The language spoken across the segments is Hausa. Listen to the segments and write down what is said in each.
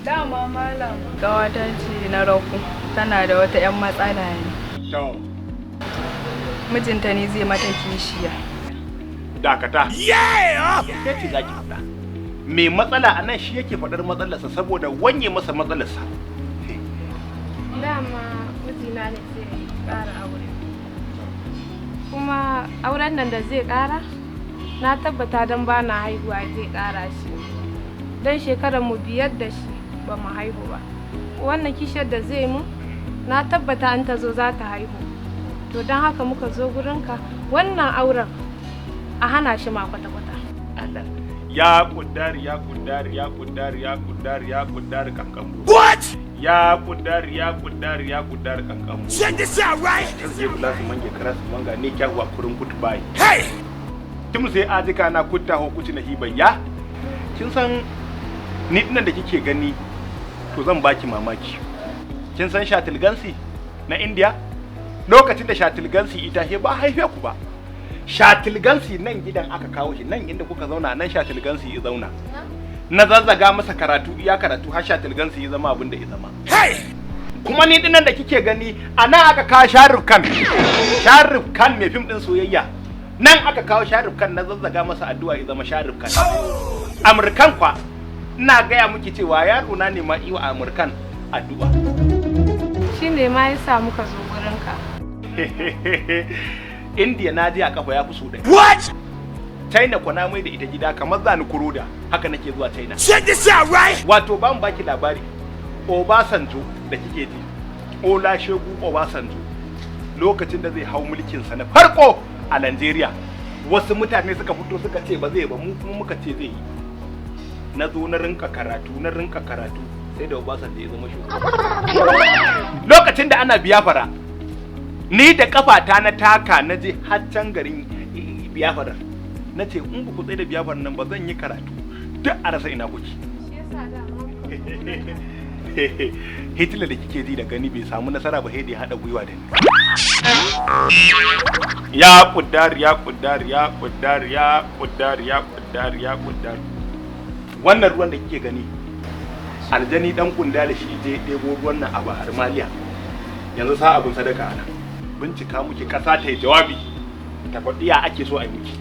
Dama malam gawata ce na raku tana da wata 'yan matsala ne. To. Mijinta ne zai mata kishiya. Dakata. Yeah! Ke ce zaki faɗa. Mai matsala a nan shi yake faɗar matsalarsa saboda wanye masa matsalarsa. Dama mijina ne zai ƙara aure. Kuma auren nan da zai ƙara, na tabbata don ba na haihuwa zai ƙara shi. Don shekarar mu 5 da shi ba mu haihu ba. Wannan kishiyar da zai mu, na tabbata an ta zo za ta haihu. To don haka muka zo gurinka wannan auren a hana shi ma kwata-kwata. Allah. Ya kuddari ya kuddari ya kuddari ya kuddari ya kuddari kankan. What? Ya kuddari ya kuddari ya kuddari kankan. Check this out, right? Zai kula su mange kara su manga ne kyawa kurin kutubai. Hey! Tum sai ajika na kutta hukuci na hibayya. Kin san ni dinnan da kike gani to zan baki mamaki. Kin san Shatil Gansi na India? Lokacin da Shatil Gansi ita he ba haife ku ba. Shatil Gansi nan gidan aka kawo shi, nan inda kuka zauna nan Shatil Gansi ya zauna. Na zazzaga masa karatu iya karatu har Shatil Gansi ya zama abin da ya zama. Hey! Kuma ni dinnan da kike gani a nan aka kawo Sharif Khan. Sharif Khan mai fim din soyayya. Nan aka kawo Sharif Khan na zazzaga masa addu'a ya zama Sharif Khan. Amurkan kwa ina gaya miki cewa yaro na ne ma iwa Amurkan addu'a. Shi ne ma ya sa muka zo gurinka. India na je a kafa ya fi so ɗaya. What? China kwa na mai da ita gida kamar za ni kuroda haka nake zuwa China. Check this out, right? Wato ban baki labari Obasanjo da kike ji, Olusegun Obasanjo lokacin da zai hau mulkinsa na farko a Najeriya wasu mutane suka fito suka ce ba zai ba, mu kuma muka ce zai yi. Na zo na rinka karatu na rinka karatu sai da Obasanjo ya zama shugaba. Lokacin da ana Biafra ni da kafata na taka na je har can garin Biafra na ce in ba ku tsaye da Biafra nan ba zan yi karatu duk a rasa ina kuke. Shi yasa dama muka zo gurinka. Hitler da kike ji da gani bai samu nasara ba sai da ya haɗa gwiwa da ni. Ya kuddar ya kuddar ya kuddar ya kuddar ya kuddar ya kuddar. Wannan ruwan da kike gani aljani dan kunda da shi je ɗebo ruwan nan a Bahar Maliya. Yanzu sa abun sadaka ana. Bincika muke ƙasa ta yi jawabi. Ta faɗi ya ake so a yi miki.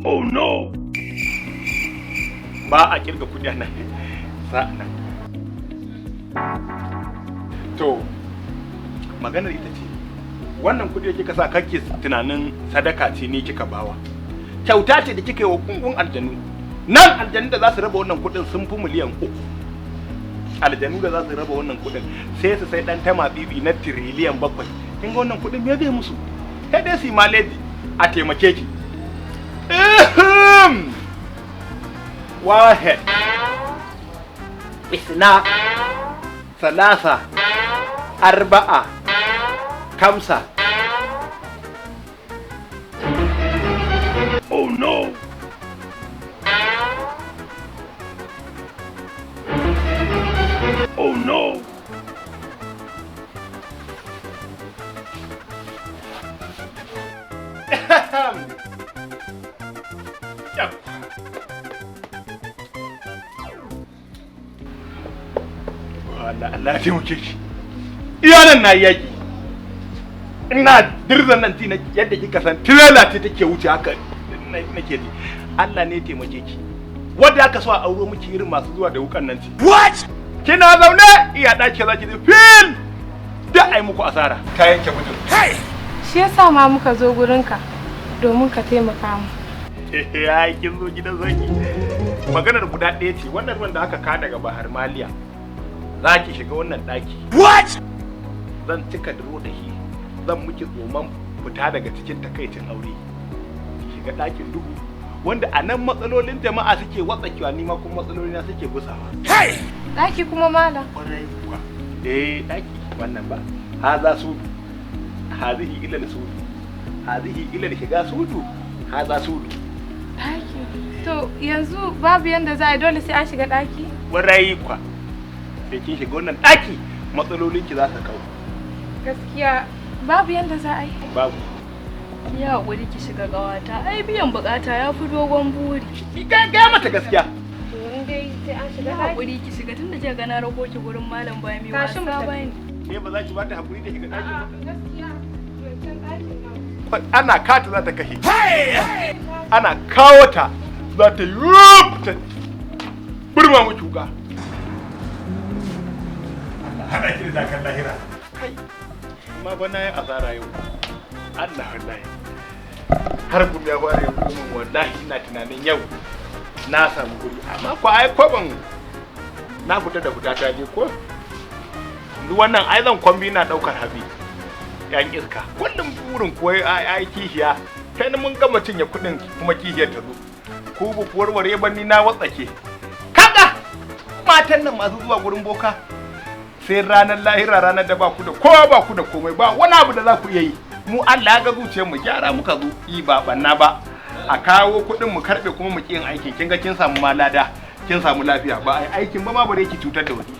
Oh no! Ba a kirga kuɗi a nan. Sa nan. To, maganar ita ce, wannan kuɗi da kika sa kake tunanin sadaka ce ne kika bawa. Kyauta ce da kika yi wa kungun aljanu. Nan aljanu da za su raba wannan kuɗin sun fi miliyan 3. Aljanu da za su raba wannan kuɗin sai su sai ɗan tama bibi na tiriliyan 7. Kin ga wannan kuɗin me zai musu? Sai dai su yi maleji a taimake ki. Ehem! Wahed. Isna. Salasa. Arba'a. Kamsa. Oh no! Oh no! Yap. Allah Allah ya taimake shi. Iya nan na yi yaƙi. Ina dirzan nan ti yadda kika san tirela ce take wuce haka nake ji. Allah ne ya taimake ki. Wanda aka so a auro miki irin masu zuwa da wukan nan ce. What? Kina zaune iya ɗaki za ki ji fil da ai muku asara. Ta yanke mutum. Hey! Shi yasa ma muka zo gurinka domin ka taimaka mu. Ya kin zo gidan zaki. Maganar guda ɗaya ce wannan ruwan da aka ka daga Bahar Maliya. Za ki shiga wannan ɗaki. What? Zan cika duro da shi. Zan miki tsoman fita daga cikin takaicin aure. Ki shiga ɗakin duhu wanda a nan matsalolin jama'a suke watsakewa ni ma kuma matsalolina suke gusawa. Hey! Ɗaki kuma malam. Kwarai kuwa. Eh ɗaki wannan ba. Haza sudu. Hazihi ilal sudu. Hazihi ilal shiga sudu. Haza sudu. Ɗaki. To yanzu babu yanda za a yi dole sai an shiga ɗaki? Kwarai kuwa. Sai kin shiga wannan ɗaki matsalolinki za su kau. Gaskiya babu yanda za a yi. Babu. Ki haƙuri ki shiga ƙawata, ai biyan buƙata ya fi dogon buri. Ki gaya mata gaskiya. To in dai Sai an shiga Ya ɗaki. haƙuri ki shiga tunda kika ga na rako ki gurin malam ba mai Tashi mu wasa tafi. bane. Ke ba za ki bata hakuri da shiga ɗakin A'a, gaskiya zancen ɗakin nan. ba? Ana kata za ta kashe. Ana kawo ta za ta yi wuf ta burma mu cuka. Allah hada ki da jakan lahira. Kai, amma ba na yi asara yau. Allah wallahi. Har gumi ya fara yin gumin, wallahi ina tunanin yau na samu guri, amma ko ai kwaban na fita da fita ta je ko yanzu wannan ai zan kwambi na daukar habi yan iska. Kullum burin kuwa ai ai kishiya kai ni mun gama cinye kuɗin kuma kishiyar ta zo, ku ba ku warware ba, ni na watsake. Kaga matan nan masu zuwa gurin boka sai ranar lahira, ranar da ba ku da kowa, ba ku da komai, ba wani abu da za ku iya yi. Mu Allah ya ga zuciyar mu, gyara muka zo yi, ba banna ba. A kawo kuɗin mu karɓe kuma mu ƙi yin aikin. Kin ga kin samu malada, kin samu lafiya, ba ai aikin ba ma bare ki cutar da wani.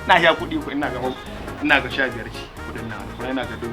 Na sha kuɗi ku, ina ga 15 ce kuɗin nan, ina ga dubu.